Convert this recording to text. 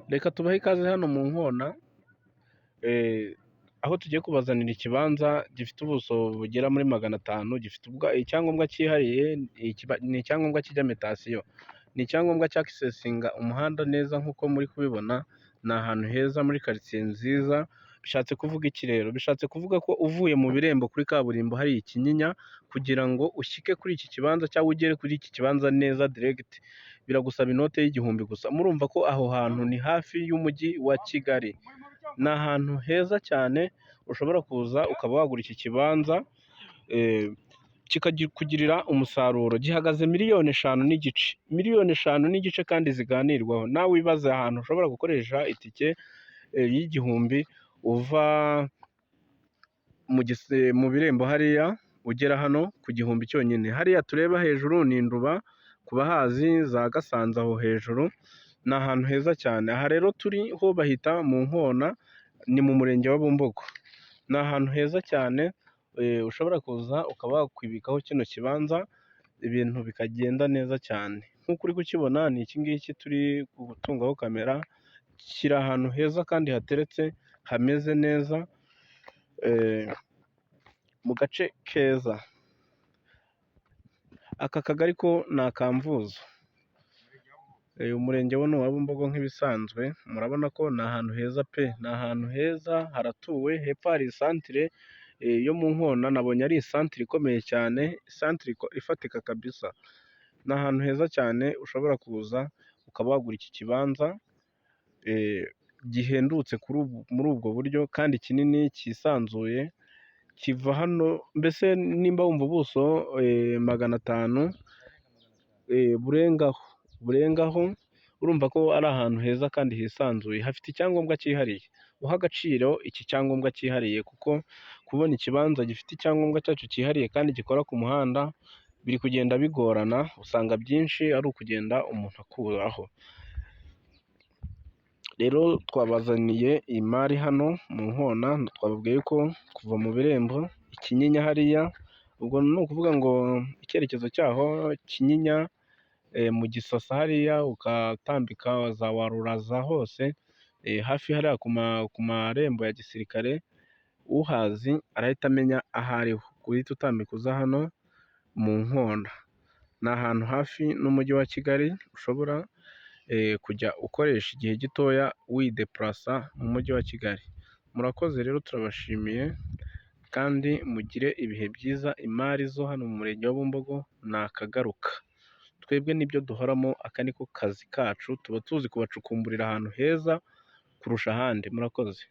Reka tubahe ikaze hano mu Nkona, aho tugiye kubazanira ikibanza gifite ubuso bugera muri 500, gifite icyangombwa cyihariye, ni icyangombwa kijya mutation, ni icyangombwa cyakisesinga umuhanda neza nk'uko muri kubibona, ni ahantu heza muri karitsiye nziza. Bishatse kuvuga iki rero? Bishatse kuvuga ko uvuye mu Birembo kuri kaburimbo hariya i Kinyinya, kugira ngo ushyike kuri iki kibanza cyangwa ugere kuri iki kibanza neza direct, biragusaba inote y'igihumbi gusa. Murumva ko aho hantu ni hafi y'umujyi wa Kigali, ni ahantu heza cyane ushobora kuza ukaba wagura iki kibanza kikakugirira umusaruro. Gihagaze miliyoni 5.5, miliyoni 5.5 kandi ziganirwaho. Nawe wibaze ahantu ushobora gukoresha itike y'igihumbi uva mu Birembo hariya ugera hano ku gihumbi cyonyine. Hariya tureba hejuru ni Nduba, ku bahazi za Gasanze aho hejuru, ni ahantu heza cyane. Aha rero turi ho bahita mu Nkona, ni mu murenge wa Bumbogo. Ni ahantu heza cyane ushobora kuza ukaba wakwibikaho kino kibanza, ibintu bikagenda neza cyane. Nk'uko uri kukibona ni iki ngiki turi gutungaho kamera, kiri ahantu heza kandi hateretse hameze neza, mu gace keza. Aka kagari ko ni aka Mvuzo, umurenge wo ni uwa Bumbogo nk'ibisanzwe, murabona ko ni ahantu heza pe! Ni ahantu heza haratuwe, hepfo hari isantire yo mu Nkona, nabonye ari isantire ikomeye cyane, isantire ifatika kabisa. Ni ahantu heza cyane ushobora kuza ukaba wagura iki kibanza gihendutse muri ubwo buryo kandi kinini cyisanzuye, kiva hano mbese nimba wumva ubuso 500 burengaho, burengaho, urumva ko ari ahantu heza kandi hisanzuye, hafite icyangombwa cyihariye. Uhe agaciro iki cyangombwa cyihariye kuko kubona ikibanza gifite icyangombwa cyacyo cyihariye kandi gikora ku muhanda biri kugenda bigorana, usanga byinshi ari ukugenda umuntu akuraho. Rero twabazaniye imari hano mu Nkona, twababwiye ko kuva mu Birembo, i Kinyinya hariya, ubwo ni ukuvuga ngo icyerekezo cyaho Kinyinya, mu Gisasa hariya ukatambika za Waruraza hose, hafi hariya ku marembo ya gisirikare, uhazi arahita amenya aho ariho, guhita utambika uza hano mu Nkona. Ni ahantu hafi n'umujyi wa Kigali ushobora kujya ukoresha igihe gitoya widepurasa mu mujyi wa Kigali. Murakoze rero turabashimiye kandi mugire ibihe byiza, imari zo hano mu murenge wa Bumbogo ni akagaruka. Twebwe nibyo duhoramo, aka niko kazi kacu, tuba tuzi kubacukumburira ahantu heza kurusha ahandi. Murakoze.